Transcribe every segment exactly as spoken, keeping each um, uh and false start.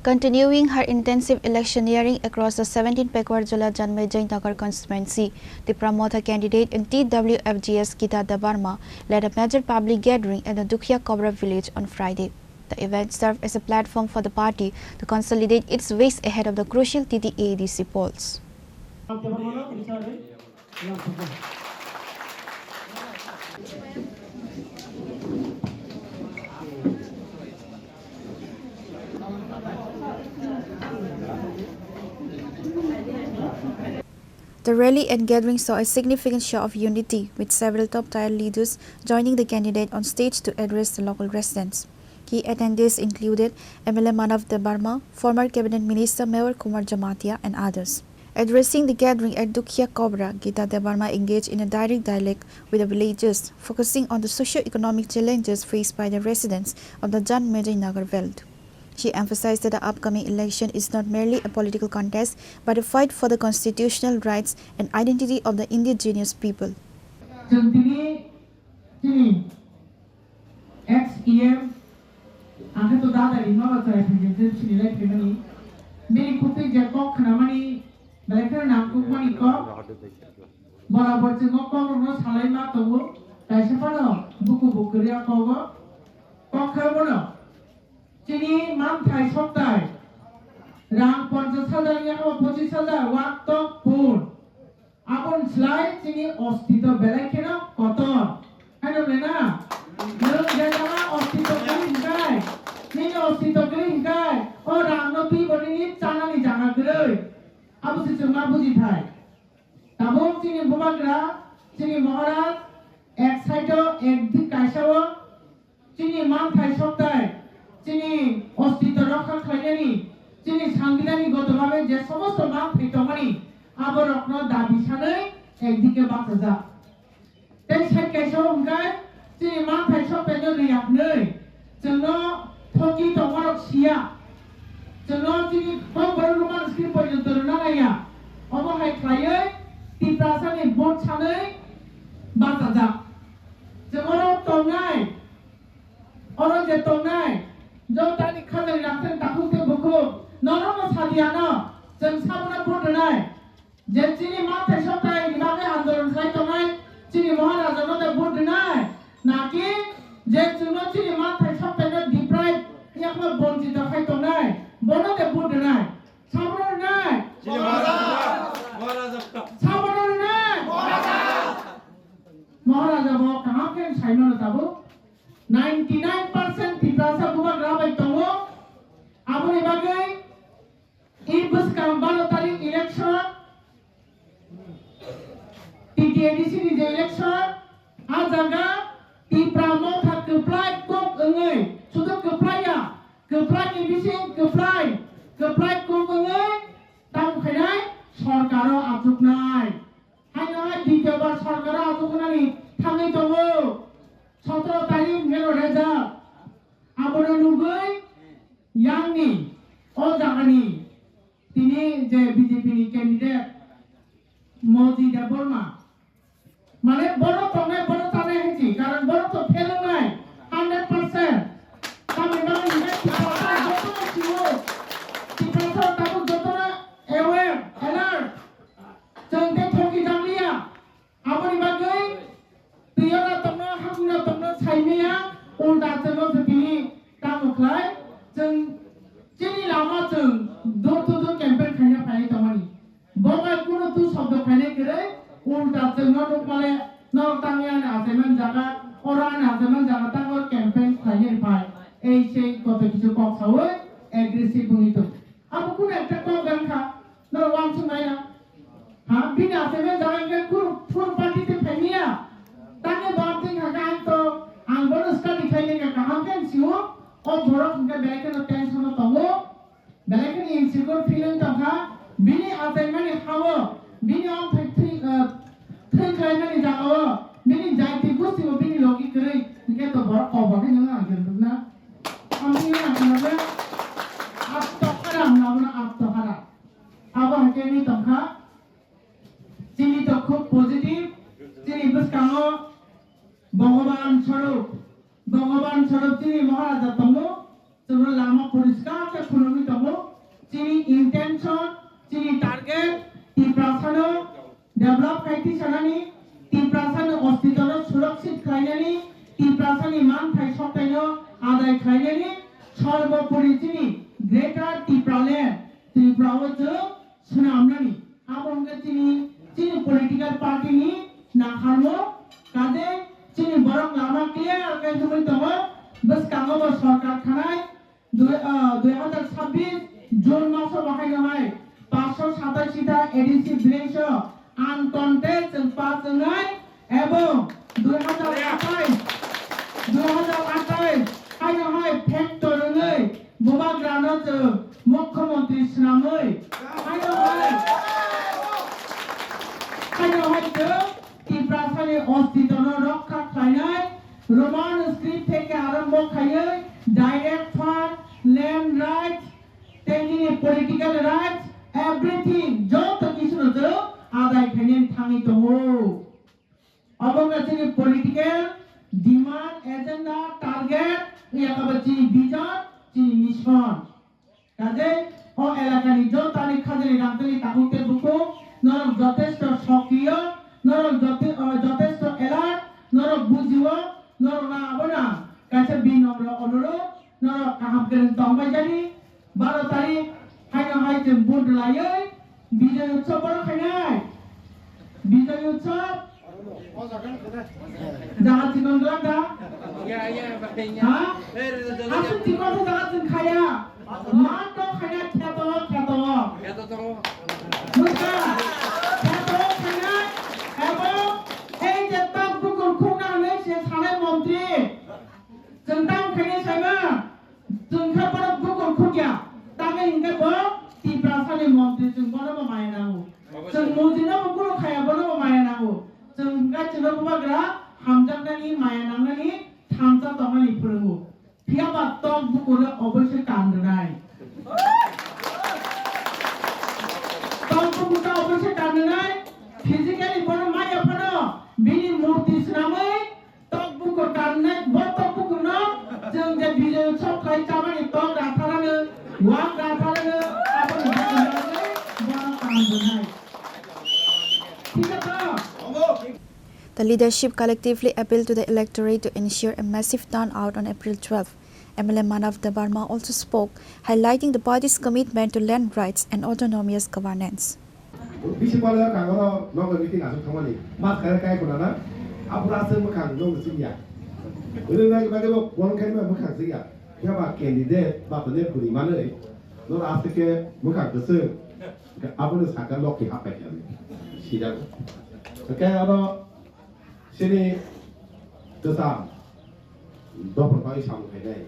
Continuing her intensive electioneering across the seventeen Pekwar Jula Janmejai Nagar constituency, Tipra Motha candidate in T W F G S Geeta Debbarma led a major public gathering at the Dukhiya Kobra village on Friday. The event served as a platform for the party to consolidate its ways ahead of the crucial T T A D C polls. The rally and gathering saw a significant show of unity, with several top-tier leaders joining the candidate on stage to address the local residents. Key attendees included M L A Manav Debbarma, former cabinet minister Mevar Kumar Jamatia, and others. Addressing the gathering at Dukhiya Kobra, Geeta Debbarma engaged in a direct dialogue with the villagers, focusing on the socio-economic challenges faced by the residents of the Janmejai Nagar belt. She emphasized that the upcoming election is not merely a political contest, but a fight for the constitutional rights and identity of the indigenous people. Chwng tini, tini Ex E M, ang khe to dada ringma ba chwrai phai je sini lai phaimani. Bini khutwi je kok khnamani, belai kheno nangkukmani kok. Borabor chwng o kok rokno salai ma tongo. Kaisa phano buku bo kwrwi a kogo. Kok khe bono chini manthai soktai rang ponchash hajar ya khe pochis hajar wak tok pun. Aboni slai chini ostito belai kheno kotor. Haino le na? Nwng je jaga ostito kwrwi hwnkhe, nini ostito kwrwi hwnkhe, o rangno twi bo nini chanani jaga kwrwi. Abo se chwng ma buji thai. Tabuk chini bubagra, chini Maharaj, ek side o, ek dik kaisa o, chini manthai soktai, chini ostito rokha khlainani, chini sangbidani goto babe je somosto manthai tongmani, aborokno dabi sanwi ekdike bachajak. Tei side kaisa o hwnkhe chini manthai soktaino rwya hwnwi chwngno thoki tongmarok siya. Chwngno chini kokborok rwmani script poito rwna naiya. Omo hai khlaiwi Tiprasani vote sanwi bachajak. Chwng oro tongnai Oro je tongnai, jotoni khajani rangchak takhuk tei bukhuk, norokno sadi ano, chwng sabono vote rwnai. Je chini manthai soktai ni bagwi andolon khlai tongnai, chini Maharajano de vote rwnai. Naki je chwngno chini manthai soktaino deprive, yakno bonchito khai tongnai, bono de vote rwnai. Sabono rwnai. Chini Maharajano. Sabono rwnai. Maharaja bo kaham khe saimano tabuk. Ninety nine percent Tiprasa bubagra bai tongo. Aboni bagwi i bwskang baro tarik election, T T A D C ni je election, a jaga Tipra Motha kwplai kok wngwi, sudu kwplai ya, kwplai ni bising kwplai, kwplai kok wngwi tamo khainai sorkaro achuknai. Haino hai dityobar sorkaro achuknani thangwi tongo. Sotoro tarik hwnkhe result. Abono nugwi yangni o jagani tini je B J P ni candidate Moji Debbarma. Mane borok tongnai, borok chanai hai si, karon borok to fail wngnai, hundred percent. Tamni bagwi hwnkhe Tiprasa jotono sio, Tiprasa tabuk jotono aware, alert. Chwng tei thoki jakliya. Aboni bagwi twiyo na tongno, hakung na tongno saimaya, ulta chwngno se tini tamo khlai, chwng chini lama chwng door to door campaign khaina phai tongmani. Bo bai kunu tu shobdo khainai kwrwi, ulta chwngno nukmale, norok tangwi ani achaiman jaga, oro ani achaiman jaga tango campaign khlainani phai. Ei sei koto kisu kok saui aggressive wngwi tong. Abo kunu ekta kok wngkha, norok uansuk naina. Ha, bini achaiman jaga hwnkhe kunu, kunu party tei phaimaya. Tangwi bo amtwi hwnkha khe ang to, ang bono study khlainai khe kaham khe sio, o borok hwnkhe belai kheno tension o tongo. Belai kheno insecure feeling tongkha, bini achaimani ha-o, bini amthai thwi, ah, thwi khlaimani jaga-o, bini jaiti gosti bo bini logi kwrwi, hwnkhe to borok kok bo khe nang nang khe na. Amtwi nang khe na, at to haram na, at to haram. Abo hai khe ni tongkha, chini to khub positive, chini bwskango Bhogoban Swarup, Bhogoban Swarup chini Maharaja tongo, chwngno lama poriskar khe phunugwi tongo. Chini target Tiprasano develop khai tisanani, Tiprasani ostitono surakshit khlainani, Tiprasani manthai soktaino adai khlainani, sorbopori chini Greater Tipraland, Tripura o chwng swnamnani. Abo wngkha chini, chini political party ni nakharmung, kaje chini borok lama clear khe hwnwi tongo, bwskango bo sorkar khanai, Dui, ah, dui hazar sabbish June maso bahai no hai paanch sho satashi ta A D C village o uncontest chwng pass wngnai ebong dui hazar athais, dui hazar athais hai no hai factor wngwi bubagra no chwng mukhyamantri swnamwi hai no hai, hai no hai chwng Tiprasani ostitono rokha khlainai, Roman script theke arombo khaiwi direct fund, land rights, tei nini political rights, everything, joto kisuno chwng adai khainani thangwi tongo. Obo wngkha chini political demand, agenda, target, yakaba chini vision, chini mission. Kaje o elakani jotani khajani rangtali takhuk tei bukhuk norok jotesto sokriyo, norok jote-, o, jotesto alert, norok bujio, norok na abono kaisa binomro onurudh, norok kaham kwrwng tongbai jani, baro tarik haino hai chwng vote rwlaiwi Bijoy Utsav boro khainai. Bijoy Utsav. Jaga chikon glak da? Ha? Aswk chikon se jaga chwng khaya. Ma to khaya kheto, kheto. Buska. Kheto khaya. Ebo ei je tok bukur khukna hwnwi se sanai montri. Chwng tamo khainai saima. Chwng khe borok bukur khukya, tamni hinkhe bo Tiprasani montri, chwng bono bo maya nango. Chwng mujino bo kunu khaya, bono bo maya nango. Chwng hinkhe chwngno bubagra hamjaknani, maya nangnani, thansa tongmani phwrwngo. Phiya ba tok bukurno oboise kan rwnai. Tok bukurno oboise kan rwnai, physically bono maya phano bini murti swnamwi, Tok bukur kanne, bo tok bukurno chwng je Bijoy Utsav khlai chamani tok ratharano, wak ratharano, aboni bagwi bono kan rwnai. Thik khe to? The leadership collectively appealed to the electorate to ensure a massive turnout on April twelve. M L A Manav Debbarma also spoke, highlighting the party's commitment to land rights and autonomous governance. Bisi pala kangoro nokni meeting asuk thangmani, mas kare kai khuna na, apura aswk mwkhang nokni singya. Wngwi nai bagwi bo bolong khaima mwkhang singya. Phiya ba candidate ba tole puri manwi, noro aswk khe mwkhang kwchwng, abono saka lok keha paikha. Sijago. Khe oro Chini kwcham dophar bai samung khainai.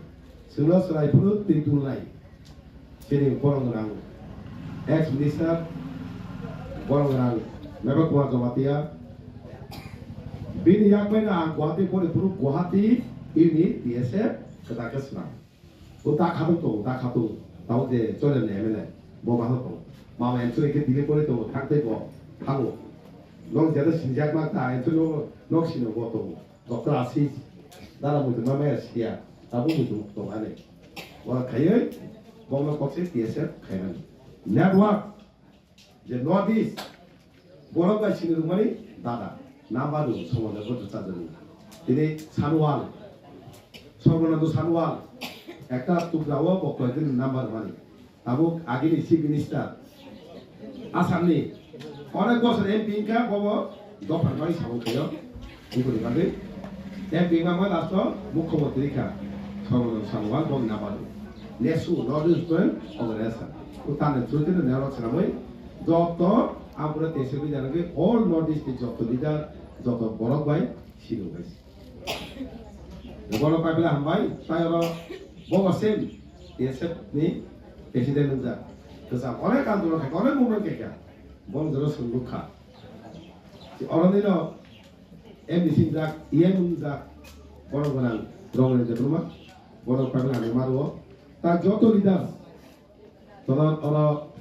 Chwngno chwrai phuru twi tulnai. Chini borok gwnang ex minister, borok gwnang Meghna Kumar Jamatia. Bini yak bai no ang Guwahati pori phuru Guwahati unit T S F kwtal khe swnam. O ta khatung tongo, ta khatung. Tamo je Choilamni M L A, bo bahai tongo. Mama Emsuri khe Delhi pore tongo, thang tei bo thango. Nok jeta sinijak ma ta, Emsuri nok, nok sino bo tongo. Doctor Ashish, dara muitu ma maya siya, tabuk muitu tongo ani. Bo khaiwi, bo no kok se T S F khainani. Network, Je North East, borok bai sini rwmani dada, number rw, Somonjo Bhattacharya ni. Tini Sanwal, Sarbananda Sanwal, ekta tukra o bo koyekjoni number rwmani. Tabuk agini Chief Minister, Assam ni, onek bosor M P wngkha, bobo dopha rwmani samung khaio. Bukuni bagwi M P wngma last o mukhyamantri kha, Sarbananda Sanwal bongni number rw. Nesu, North East Student Organization. O tani through tini nero swnamwi joto abro T S F ni janagwi all North East ni joto leader, joto borok bai sini bai. Borok bai bela hambai, tai oro bobo same T S F ni president wngjak. Kwcham onek andolon khaikha, onek movement khaikha. Bong jora swngluk kha. Oro nino M D C wngjak, E M wngjak, borok gwnang Rongni Debbarma, borok bai bela hambai ma rwo. Tai joto leaders, Tola oro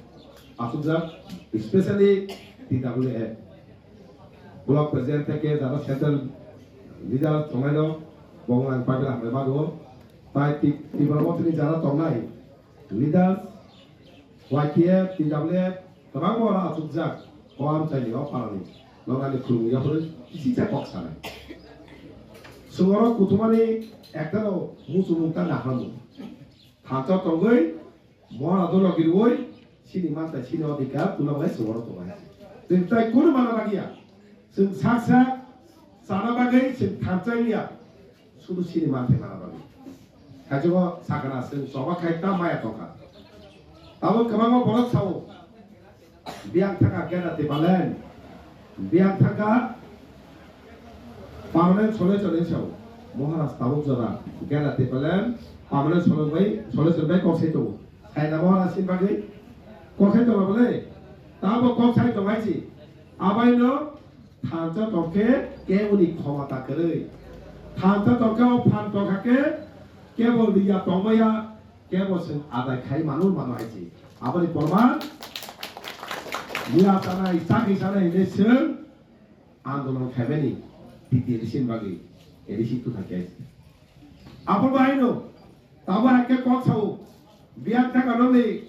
achukjak, especially T W F block president theke jara central leader tongnai rok, bongni ang pai pai hambai ma rwo. Tai Ti-, Tipra mothani jara tongnai leaders, Y T F, T W F, kwbangma oro achukjak, o amchaini, o pharani, norani khulumung yaphuru kisisa kok sanai. Chwng oro kuthumani ektano muchungmung ta naharmung. Thansa tongwi, mohora dolo girwi, chini mantha, chini odhikar, tula bai chwng oro tongnai. Chwng tai kunu mana bagya. Chwng sak sak chana bagwi chwng thansa wngya. Sudu sini manthai mana bagwi. Kaijogo sakana chwng choba khai ta maya tongkha. Tabuk kwbangma borok sao. Biyang thaka Geda Tipaland. Biyang thaka permanent solution sao. Maharaj tabuk jora Geda Tipaland permanent solution bai, solution bai kok sai tongo. Saina Maharaj sini bagwi kok sai tongo bole. Tabuk kok sai tongo hai si. Abaino Thansa tongkhe keboni khomota kwrwi. Thansa tongkhe o phan tongkha khe kebo liya tongmaya, kebo chwng adai khai manu mano hai se. Aboni porman miya chanai, chakri chanai hinwi chwng andolon khaimani T T A D C ni bagwi A D C tongkha khe. Abo bahai no, tabo hai khe kok sao, biyang thaka nokni,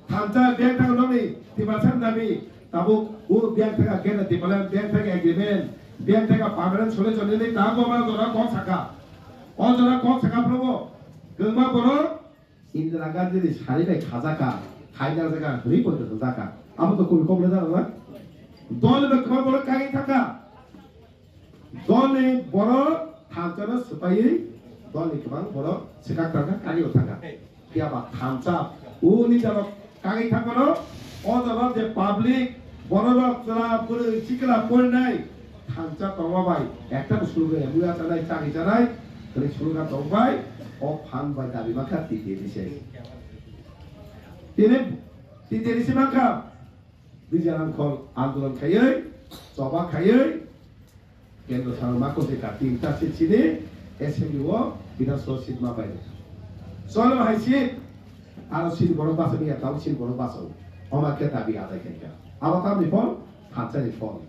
thansa biyang thaka nokni, Tiprasa ni dabi, tabuk o biyang thaka khe na Tiprasa biyang thaka agreement, biyang thaka permanent solution ni tabo ma jora kok saka. O jora kok saka probo, kwma borok, Indira Gandhi ni sari bai khajaka, khaina jaka, hwnwi poito hwnjaka. Abo to kumi kok le jana na? Dol bai kwma borok kagwi thaka. Dolni borok thansano swpaiwi dolni kwbang borok swkak tangkha, kagio thangkha. Phiya ba thansa uni jora kagwi thangmano, o jora je public bororok chwla bwrwi sikla porinai thansa tongma bai ekta bo sulugwi muya chanai, chagwi chanai, hwnwi sulukha tongbai, o phan bai dabi mankha T T A D C. Tini T T A D C mankha. Bijarangkhol andolon khaiwi, choba khaiwi, kendro sarok ma kwsai ka tinta seat sini assembly o Bidhan Sabha seat ma bai. Cholo hai seat, aro sini borok basa biya, tamo sini borok basa o. Oma khe dabi adai khai kha. Abo tamni phol, thansa ni phol.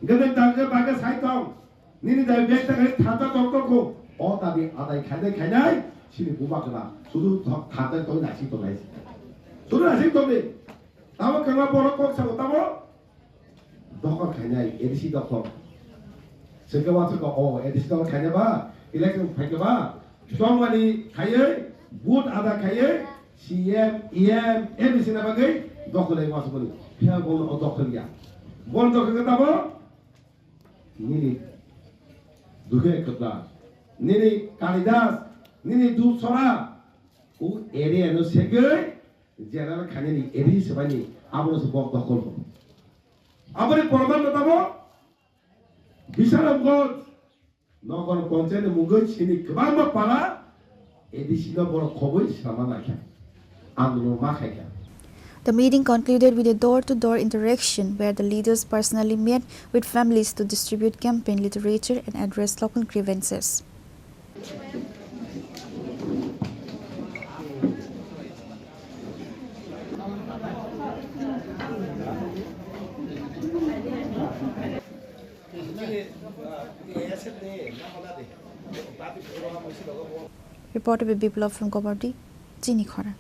Gede dagre baga sai tong. Nini dabi bek ta khai thansa tong tong kho. O dabi adai khainai khainai, sini buba kla. Sudu thok thansa tong nai si tong nai. Sudu nai si tong ni. Tamo kwma borok kok sabo tamo? Dokhol khainai, A D C dokhol. Swkhe wansukha, o, A D C dokhol khainai ba, election phaikhe ba, chongmani khaiwi, vote ada khaiwi, C M, E M, M C na bagwi dokhol lai wansukmani. Phiya bono o dokhol ya. Bono dokhol khe tamo? Nini dukhe kwpla. Nini Kalidas, nini Dupsora, o area no segwi, general khainani A D C swbaini abono se bok dokhol kho. Aboni porman no tamo Bisharamganj Nagar Panchayat ni mungwi sini kwbangma para A D C no borok khobwi swrama naikha. Andolon ma khaikha. The meeting concluded with a door-to-door interaction where the leaders personally met with families to distribute campaign literature and address local grievances. Reported by Biplab from Guwahati, Chini Khorang.